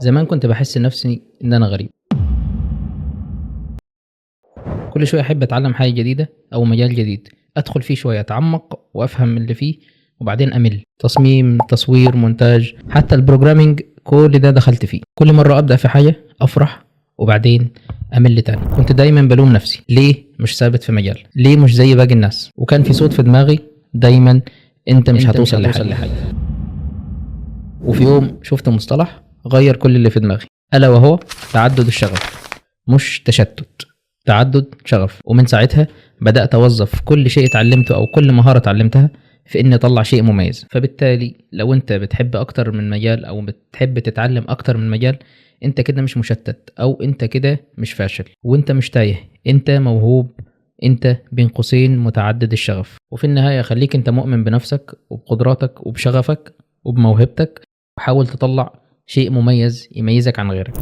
زمان كنت بحس نفسي إن أنا غريب، كل شوية أحب أتعلم حاجة جديدة أو مجال جديد، أدخل فيه شوية، أتعمق وأفهم اللي فيه، وبعدين أمل. تصميم، تصوير، مونتاج، حتى ال programming، كل ده دخلت فيه. كل مرة أبدأ في حاجة أفرح وبعدين أمل تاني. كنت دايما بلوم نفسي، ليه مش ثابت في مجال؟ ليه مش زي باقي الناس؟ وكان في صوت في دماغي دايما: انت مش هتوصل لحاجة. وفي يوم شفت مصطلح غير كل اللي في دماغي، ألا وهو تعدد الشغف. مش تشتت، تعدد شغف. ومن ساعتها بدأت أوظف كل شيء اتعلمته أو كل مهارة اتعلمتها في إني أطلع شيء مميز. فبالتالي لو أنت بتحب أكتر من مجال أو بتحب تتعلم أكتر من مجال، أنت كده مش مشتت، أو أنت كده مش فاشل، وأنت مش تايه، أنت موهوب، أنت بين قوسين متعدد الشغف. وفي النهاية خليك أنت مؤمن بنفسك وبقدراتك وبشغفك وبموهبتك، وحاول تطلع شيء مميز يميزك عن غيرك.